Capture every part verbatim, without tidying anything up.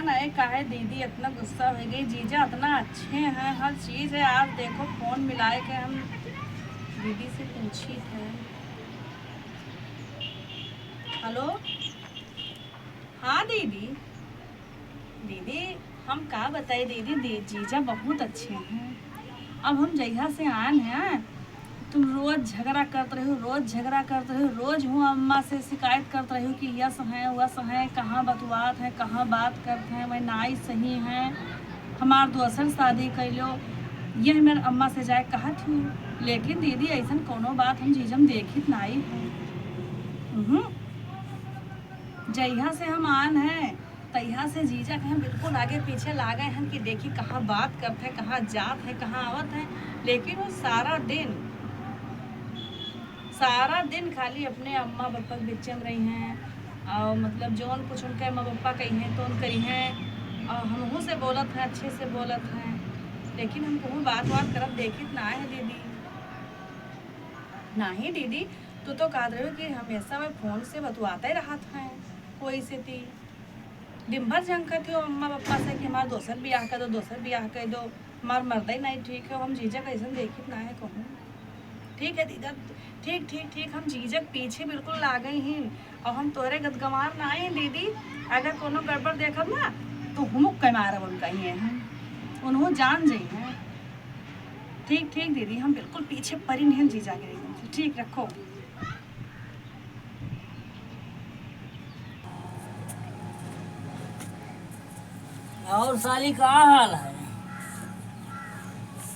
नहीं, काहे दीदी इतना गुस्सा होइ गई? जीजा इतना अच्छे हैं, हर चीज है। आज देखो, फोन मिलाए के हम दीदी से पूछी थे। हेलो, हाँ दीदी। दीदी, हम का बताई दीदी, दी-, जीजा बहुत अच्छे हैं। अब हम जहिया से आन हैं, तुम रोज झगड़ा करत रहो, रोज झगड़ा करत रहो, रोज हुआ अम्मा से शिकायत करत रहो कि यस हैं, वस हैं, कहाँ बतुआत हैं, कहाँ बात करत हैं, वह नाई सही हैं, हमार दोसर शादी कैलो, ये मेरे अम्मा से जाए कहत हूँ। लेकिन दीदी, ऐसन कोनो बात हम जीजम देखित नाई है। उहुं। जहिया से हम आन हैं, तहिया से जीजा के हम बिल्कुल आगे पीछे लागे हैं कि देखी कहाँ बात करत है, कहाँ जात है, कहाँ आवत है। लेकिन वो सारा दिन, सारा दिन खाली अपने अम्मा पापा के बीचे में रही हैं। और मतलब जौन कुछ उनके अम्मा पापा कही हैं तो उन करी हैं। और हमहू से बोलत हैं, अच्छे से बोलत हैं, लेकिन हम कहूँ बात वात करत देखित ना है दीदी। नाही दीदी, तू तो कहत रहो कि हमेशा वह फोन से बतुआते रहत हैं कोई से ती। दिन भर झंखत हो अम्मा पापा से कि हमार दोसर बियाह कर दो, दोसर बियाह कर दो, हमार मर्दे नहीं ठीक है। हम जीजा कैसन देखित ना है कहूँ। ठीक है दीदा, ठीक, ठीक, ठीक, हम जीजा के पीछे बिल्कुल लागे ही। और हम तोरे गदगंवार ना है दीदी, अगर कोनो गड़बड़ देखब ना तो हुमुक के मारब उनका ही हम, उन्हों जान जाई हैं। ठीक, ठीक दीदी, हम बिल्कुल पीछे परी नहीं जीजा के एकदम से। ठीक, रखो। और साली, का हाल है?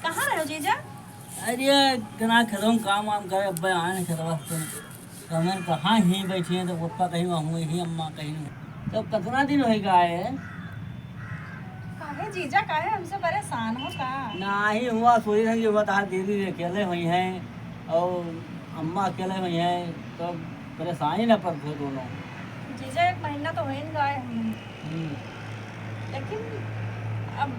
कहाँ रहो जीजा? अरे, कना खेतों में काम वाम करे, अब्बे आए न खेतवा से। तो हमन कहाँ ही बैठी हैं, तो पप्पा कहीं वहाँ ही, अम्मा कहीं। तो कितना दिन होइ गए? काहे जीजा, काहे हमसे परेशान हो का? नाही हुआ, सोची था कि हुआ तहार दीदी अकेले हुई हैं और अम्मा अकेले हुई हैं, तो परेशानी ना पड़त हो दोनों। जीजा, एक महीना तो होइन गए हम। हम्म। लेकिन अब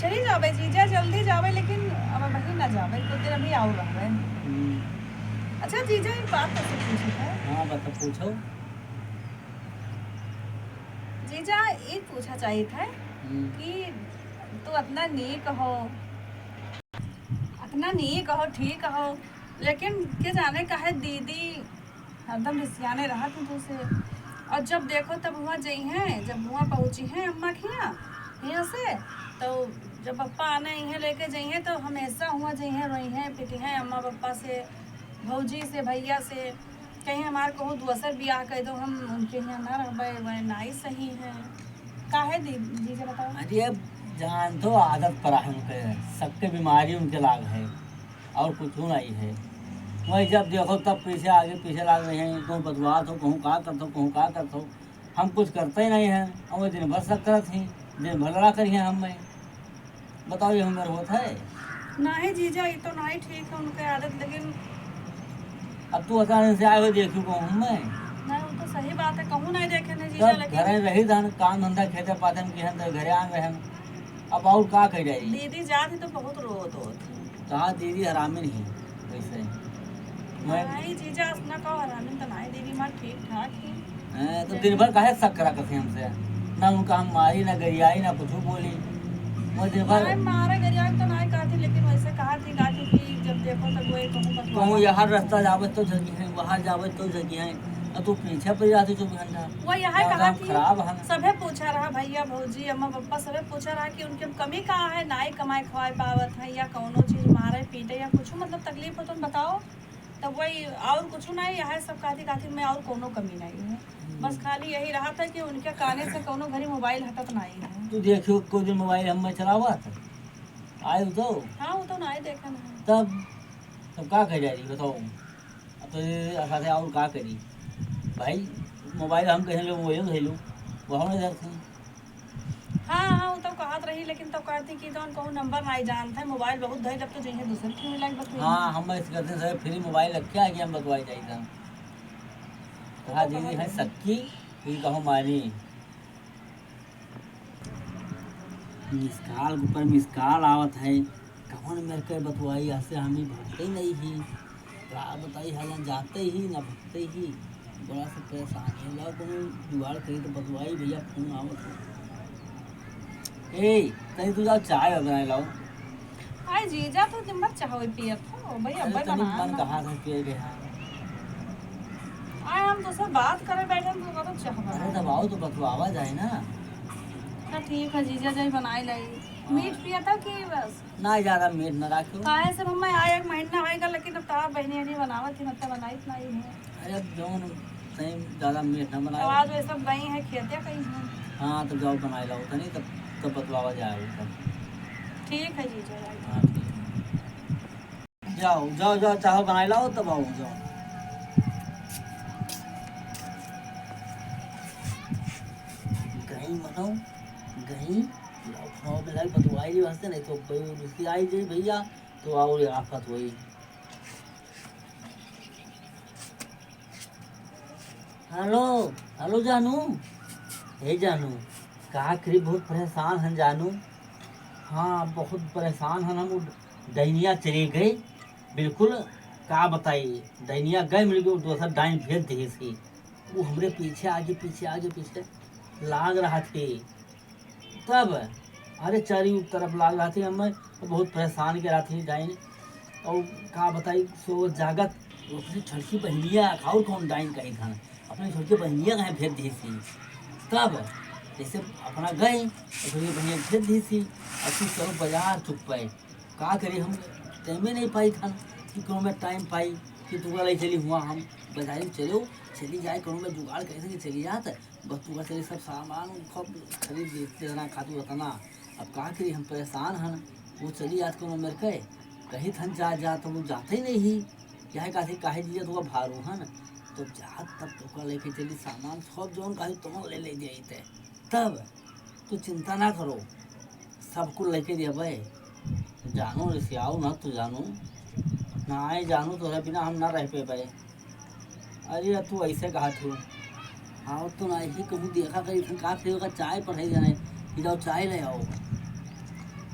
चली जावे जीजा, जल्दी जावे, लेकिन अब अबहीं ना जावे, कुछ देर अभी और रहवे। हम्म। अच्छा जीजा, एक बात तोसे पूछी था। हाँ, बता, पूछो। जीजा, ई पूछा चाहित है हम्म। कि तू अतना नीक हो, अतना नीक हो, ठीक हो, लेकिन के जाने काहे दीदी हरदम रिसियाने रहत हैं तोसे। और जब देखो तब हुआँ जइहें, जब हुआँ पहुँचिहें अम्मा के हियाँ, हियाँ से, तो जब पप्पा आने इहें लेके जइहें तो हमेशा हुआँ जइहें, रोइहें, पिटिहें अम्मा पप्पा से, भौजी से, भइया से, कहीं हमार कहूँ दुसर बियाह कइ दो, हम उनके हियाँ ना रहबे, वह नाई सही हैं। काहे दी-, जीजा बताओ? अरे अब जान तो आदत परा है उनके, सबके बीमारी उनके लाग है। और कुछ नहीं है। वही जब देखो तब पीछे आगे पीछे लाग रहे हैं, कहूँ बतवात हो, कहूँ का करत हो, कहूँ का करत हो। हम कुछ करते ही नहीं हैं, और वो दिन भर शक करत ही, दिन भर लड़ा करिहें हम में। बताओ, ये हमार होत है? नहीं जीजा, ये तो नहीं ठीक है उनके आदत, लेकिन अब तू अचानक से आए हो, देखियो कहूँ हम में। नहीं, वो तो सही बात है, कहूँ नहीं देखे नहीं जीजा, तब लेकिन घरे रही धन, काम धंधा खेते पाते में किहन, तो घरे आन रहे। अब और का कह जाई? दीदी जात ही तो बहुत रोत होत ही। कहाँ दीदी हरामी नहीं वैसे। मैं नहीं जीजा, अपना का हरामी तो नहीं, दीदी मार ठीक ठाक ही। हैं, तो दिन भर काहे शक करा करते हमसे? ना उनका हम मारी, ना गरियाई, ना कुछ बोली। मैं दिन भर नहीं मारे गरियाई तो नहीं कहती, लेकिन वैसे कहा थी, कहा थी कि जब देखो तब वही कहूँ बतवा। कहूँ यहाँ रास्ता जावे तो जगी है, वहाँ जावे तो जगी है, और तू पीछे पड़ जाती चौबीस घंटा। वो यहाँ क्या कहा काम थी, खराब है ना? सभे पूछा रहा, भैया, भौजी, अम्मा, पप्पा, सभे पूछा रहा कि उनके कमी का है, नाई कमाए खवाए पावत है या कौनो चीज मारे पीटे या कुछ मतलब तकलीफ हो तो बताओ। तब वही और कुछ नहीं, यह सब कहती कहती मैं और कौनो कमी नहीं है। हम्म। बस खाली यही रहा था कि उनके काने से कौनो घड़ी मोबाइल हटत नहीं है। तू देखियो, कोई दिन मोबाइल हम में चलावा था, आए तो। हाँ, वो तो नहीं देखा नहीं। तब, तब का कह जाए बताओ? अब तो ये असा से और का करी भाई, मोबाइल हम कहीं लोग वही धैलू, वहाँ नहीं धरते। हाँ, हाँ, वो तो कहत रही, लेकिन तो कहती कि जौन कहूँ नंबर नहीं जानत है, मोबाइल बहुत धइल, अब तो जइहे दूसरे के मिलाई बतुई। हाँ, हम ऐसे करते सर, फ्री मोबाइल रखे आगे हम बतवाई जाई था। कहा तो दीदी कहत है रही। सक्की, फिर कहो मानी। मिस कॉल के ऊपर मिस कॉल आवत है, कौन मेरे के बतवाई, ऐसे हम ही भरते ही नहीं ही। का बताई, हालां जाते ही ना भगते ही, बड़ा से परेशान है। लाओ कोनो जुगाड़ करी तो बतवाई भैया, फोन आवत है। ए, तनी तू जाओ, चाय बनाए लाओ। आए जीजा, तो दिन भर चाय पियत हो, भाई, अरे, अब्बे तनी बना मन ना। कहा था पिए के, हाँ। आए, हम तो सब बात करे बैठे, तू का तो चाय बना। अरे, तब आओ तो बतवावा जाए ना। अच्छा, ठीक है, जीजा जाई बनाए लाई। हाँ। मीठ पिया था कि बस? ना, ज्यादा मीठ ना राखो। काहे से मम्मा, आए एक महीना होएगा, लेकिन अब तार बहनी, बहनी बनावत ही, मतलब, बनाई इतना ही है। अरे, अब जौन तनी ज्यादा मीठ ना बनाओ। तो आज वे सब गई हैं खेते कहीं हैं। हाँ, तो जाओ बनाए लाओ तनी, तब, तब बतवावा जाए तब। ठीक है जीजा, जाओ। हाँ, ठीक। जाओ, जाओ, जाओ, चाहो बनाए लाओ, तब आओ, जाओ। गई मनो, गई, फोन मिलाई, बतवाई ली वास्ते, नहीं तो कोई रुसी आई जाए भैया, तो और ये आफत हुई। हेलो, हेलो जानू, हे जानू, का करी, बहुत परेशान हन जानू। हाँ, बहुत परेशान हन हम। उ डैनिया चली गई, बिल्कुल, का बताई, डैनिया गई मिल गई, दोसर डाइन भेज दिहिस ही। वो हमरे पीछे आगे, पीछे आगे, पीछे लाग रहा थे। तब, अरे, चारी तरफ लाग रहा थे, हम बहुत परेशान के रहा थे डाइन। और का बताई, सो जागत, वो अपनी छोटकी बहनिया, और कौन डाइन कही था, अपनी छोटकी बहनिया कहीं भेज दी थी। तब, जैसे अपना गए, तो छोटकी बहनिया भेज दी थी, और तू चलो बाजार चुप पाए। का करी, हम टाइमे नहीं पाई था कि कोनो में टाइम पाई कि तू ले चली हुआ, हम बाजारी चलो, चली जाए, कोनो में जुगाड़ कैसे कि चली जात। बस तू चली सब सामान खूब खरीद लेते रहना खातू रहता ना। अब का करी, हम परेशान हन। वो चली जात कोनो मेर के, कही थन जा, जा, तो वो जाते ही नहीं ही। यह कहते काहे जीजा तू भारू हन, तो जात तब तो लेके चली सामान सब जौन कही तुम ले ले जाई थे। तब तू चिंता ना करो, सब कुल लेके देबे। जानू रिसियाऊ ना तू जानू, ना आए जानू, तोहरे बिना हम ना रह पेबे। अरे तू ऐसे कहा थू, हाँ तू ना ही कहूँ देखा करी फिर का फिर का चाय पढ़ाई जाने कि जाओ चाय ले आओ।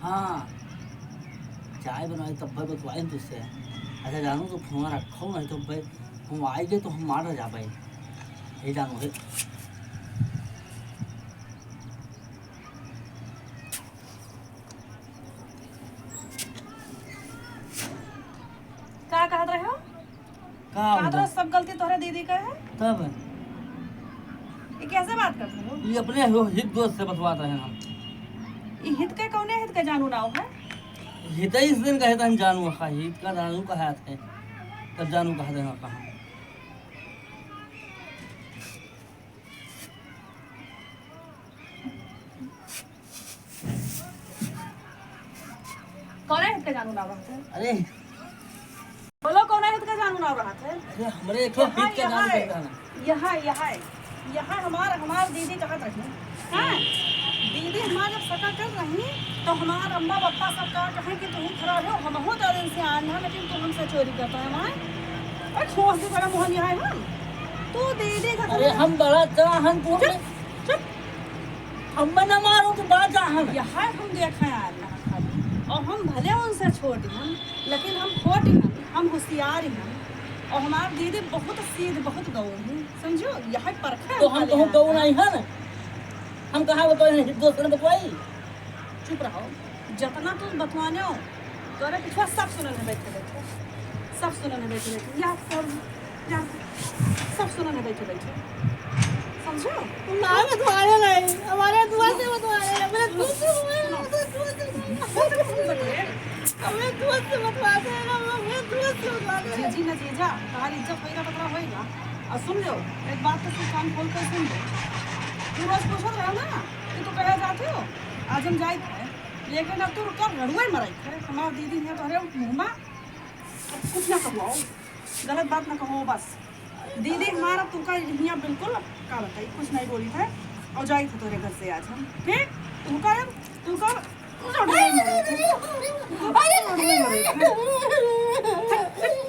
हाँ, चाय बनाए तब भाई बतवाए तुझसे। अच्छा जानू तो फोन रखो नहीं तो भाई हम आएंगे तो हम मार जा भाई। हे जानू हे। का कहत रहे हो? का कहत होता? रहो, सब गलती तोहरे दीदी का है। तब? ये कैसे बात करते हो? ये अपने हो, हित दोस्त से बतवात रहे हम। ये हित के कौने हित के जानू नाव है? हित ही इस दिन कहे था हम जानू का, हित का जानू कहा थे, तब जानू कहा थे हम कहा। कौन है हित के जानू नाव रहत है? अरे। बोलो, कौन है हित के जानू नाव रहत है? अरे, हमरे एक यहाँ, हित के जानू यहाँ है। कहता ना। यहाँ, यहाँ है। यहाँ हमार, हमार दीदी कहत रही। हाँ? दीदी हमार जब सका कर रही, तो हमार अम्मा पप्पा सब का कहे कि तुम खराब हो, हमहू तो दिन से आन है, लेकिन तुम हमसे चोरी करता है वहाँ। अरे, ठोस दे बड़ा मोहन यहाँ है हम। तू दीदी का अरे, हम बड़ा चाहन तू चुप, हमें चुप। हमें न मारो तो बड़ा चाहन। यहाँ हम देखा है आज यहाँ खाली। और हम भले उनसे छोटी हम, लेकिन हम खोटी हम, हम होशियार हम। और हमार दीदी बहुत सीध, बहुत गऊ है, समझो? यह परखे तो हम हम कहूँ खाली गऊ आए हैं। नहीं है ना, हम कहाँ बताए हैं, दोस्त ने बतवाई। चुप रहो, जतना तुम बतवाने हो, तोरे पिछवा सब सुनन है बैठे बैठे, सब सुनन है बैठे बैठे, या सब, या सब सुनन है बैठे बैठे, समझो? ना बतवाने नहीं, हमारे दुआ से बतवाने, अपने दुआ से बतवाने, अपने दुआ से बतवाने। हमें दोस्त से बतवाते हैं ना, हमें दोस्त से बतवाते हैं। जीजी ना जीजा, तुम्हारी इज्जत होएगा तो थोड़ा होएगा। और सुन लो, एक बात तो तू कान खोल कर सुन लो। तू रोज पूछत रहो ना कि तू कहाँ जाते हो, आज हम जाए थे, लेकिन अब तू रुका रड़ुए मराई थे। हमार दीदी है तोहरे मुँह में, अब कुछ ना कहो, गलत बात ना कहो बस। दीदी हमारा तुमका हियाँ बिल्कुल का बताई, कुछ नहीं बोली थे और जाई थे तोरे घर से आज हम। ठीक? तुमका, तुमका लड़ाई में रहे थे। अरे! लड़ाई में रहे थे।